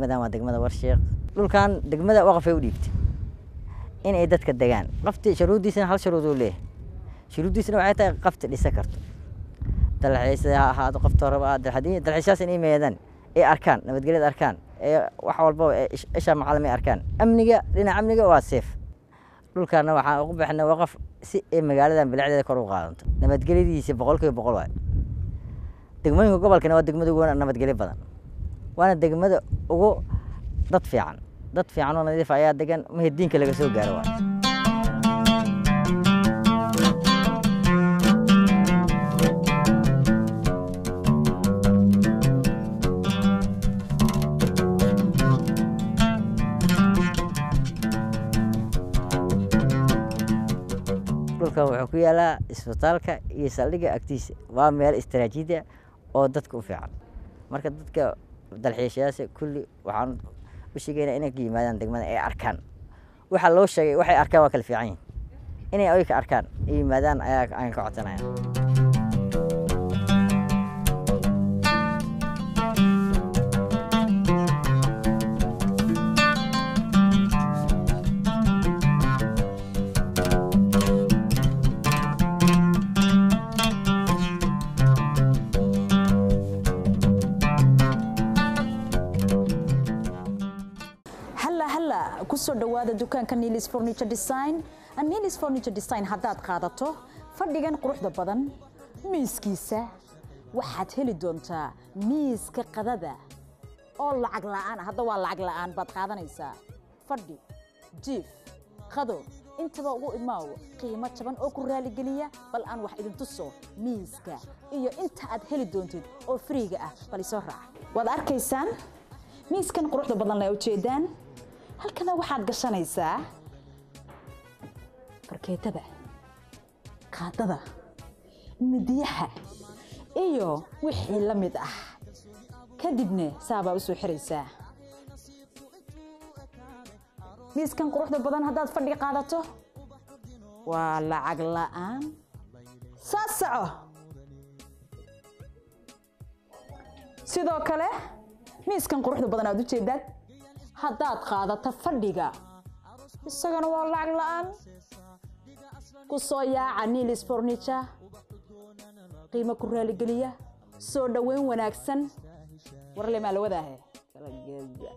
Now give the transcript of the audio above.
Degmadan waa degmada Warsheekh. Dhulkan degmada waqafay u dhiibtay inay dadka degaan. Qafti shuruuddiisana hal shuruud uu leeyahay, shuruuddiisana waxay tahay qafti dhisa karto, dalxiis ha ahaado qofta raba, haddii dalxiisayaas inay meedaan ay arkaan nabadgelyada, arkaan ee wax walbaba ee isha macallim ay arkaan amniga, dhinaca amniga waa safe. Dhulkaana waxaan ugu bixinay waqaf si ay magaaladan bilicdeeda kor u qaadanto, nabadgelyadiisa 100% waay. Degmooyinka gobolkana waa degmada ugu nabadgelyo badan, waana degmada ugu dad fiican, dad fiican oo nadiif ayaa degan, mahadiinka laga soo gaaro waay. Dhulkan wuxuu ku yaalaa isbitaalka iyo saldhigga agtiisa, waa meel istaraatiiji ah oo dadka u fiican. Marka dadka dalxiisayaasha kulli waxaan u sheegaynaa inay ka yimaadaan degmada ay arkaan waxa loo sheegay, waxay arkaan waa kala fiican yihin, inay ayaga arkaan ay yimaadaan ayaa aan ka codsanaya. Halla halla, ku soo dhowaada dukaanka Nilis Furniture Design. Nilis Furniture Design haddaad qaadato fadhigan quruxda badan miiskiisa, waxaad heli doontaa miiska qadada oo lacag la'aan ah. Hadda waa lacag la'aan baad qaadanaysaa. Fadhi, jiif, qado intaba ugu imaaw qiimo jaban oo ku raaligeliya. Bal aan wax idin tuso miiska iyo inta aad heli doontid oo free-ga ah, bal isoo raac. Waad arkaysaan miiskan quruxda badan la ujeedaan. Halkana waxaad gashanaysaa farkeetada, qaadada, midiyaha iyo wixii la mid ah, kadibna saabaa u soo xiraysaa miiskan quruxda badan. Haddaad fadhi qaadato waa lacag la'aan. Saas soco. Sidoo kale miiskan quruxda badan aad ujeedaan haddaad qaadato fadhiga, isagana waa lacag la'aan. Ku soo yaaca Nilis Furniture, qiimo ku raaligeliya, soo dhoweyn wanaagsan. Warle maa la wadaahe kala geeda.